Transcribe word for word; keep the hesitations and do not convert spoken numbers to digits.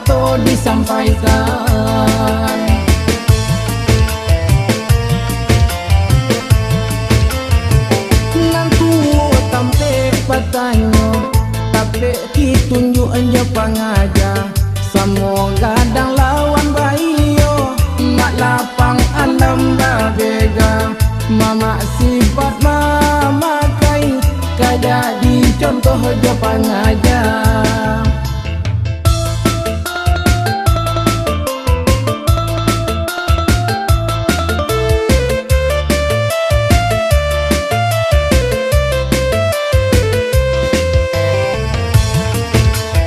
to disampaikan. Nan tuo tampek batanyo, tampek ditunjuak jo pangaja. Samo gadang lawan baiyo, mak lapang alam babega. Mamak sifat mamakai, ka jadi contoh jo pangaja.